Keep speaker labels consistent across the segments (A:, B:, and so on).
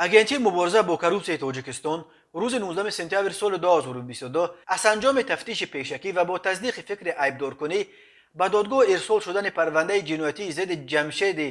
A: Агентии мубориза бо коррупсияи Тоҷикистон рӯзи 19 сентябри соли 2022 аз анҷоми тафтиши пешакӣ ва бо тасдиқи фикри айбдоркунӣ ба додгоҳ ирсол шудани парвандаи ҷиноятии зидди Ҷамшеди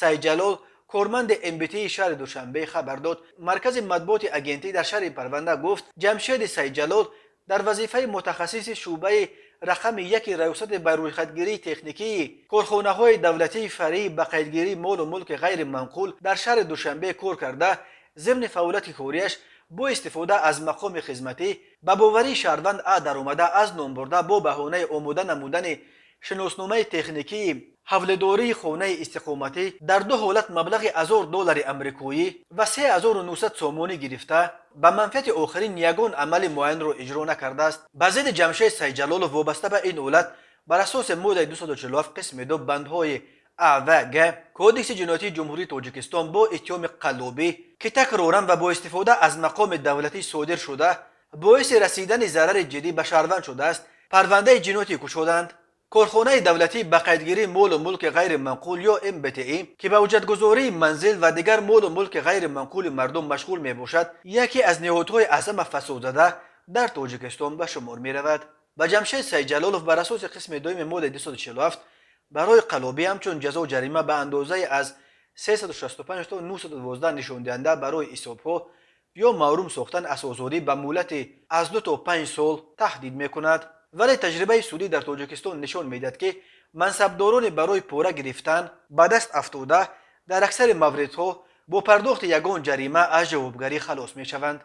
A: Сайҷалол, корманди МБТИ шаҳри Душанбе, хабар дод. Маркази матбуоти агентӣ дар шарҳи парванда гуфт, Ҷамшеди Сайҷалол дар вазифаи мутахассиси шӯъбаи рақами яки раёсати барӯйхатгирии техникии корхонаҳои давлатии фаръии ба қайдгирии молу мулки ғайриманқул дар шаҳри Душанбе кор карда, зимни фаъолияти кориаш бо истифода аз мақоми хизматӣ ба боварии шаҳрванд А даромада, аз номбурда бо баҳонаи омода намудани шиносномаи техникии ҳавлидории хонаи истиқоматӣ дар ду ҳолат маблағи 1000 доллари амрикоӣ ва 3900 сомонӣ гирифта, ба манфиати охирин ягон амали муайянро иҷро накардааст. Ба зидди Ҷамшед Сайҷалолов вобаста ба ин ҳолат бар асоси моддаи 247, қисми 2, бандҳои А ва Г Кодекси ҷиноятии Ҷумҳурии Тоҷикистон бо иттиҳоми қаллобӣ, ки такроран ва бо истифода аз мақоми давлатӣ содир шуда, боиси расидани зарари ҷиддӣ ба шаҳрванд шудааст, парвандаи ҷиноятӣ кушоданд. Корхонаи давлатӣ ба қайдгирии молу мулки ғайриманқул ё МБТИ, ки ба ҳуҷҷатгузории манзил ва дигар молу мулки ғайриманқули мардум машғул мебошад, яке аз ниҳодҳои аз ҳама фасодзада дар Тоҷикистон ба шумор меравад. Ба Ҷамшед Сайҷалолов бар асоси қисми дуюми моддаи 247 барои қаллобӣ ҳамчун ҷазо ҷарима ба андозаи аз 365 то 912 нишондиҳанда барои ҳисобҳо ё маҳрум сохтан аз озодӣ ба муҳлати аз 2 то 5 сол таҳдид мекунад. Вале таҷрибаи судӣ дар Тоҷикистон нишон медиҳад, ки мансабдорони барои пора гирифтан ба даст афтода дар аксари мавридҳо бо пардохти ягон ҷарима аз ҷавобгарӣ халос мешаванд.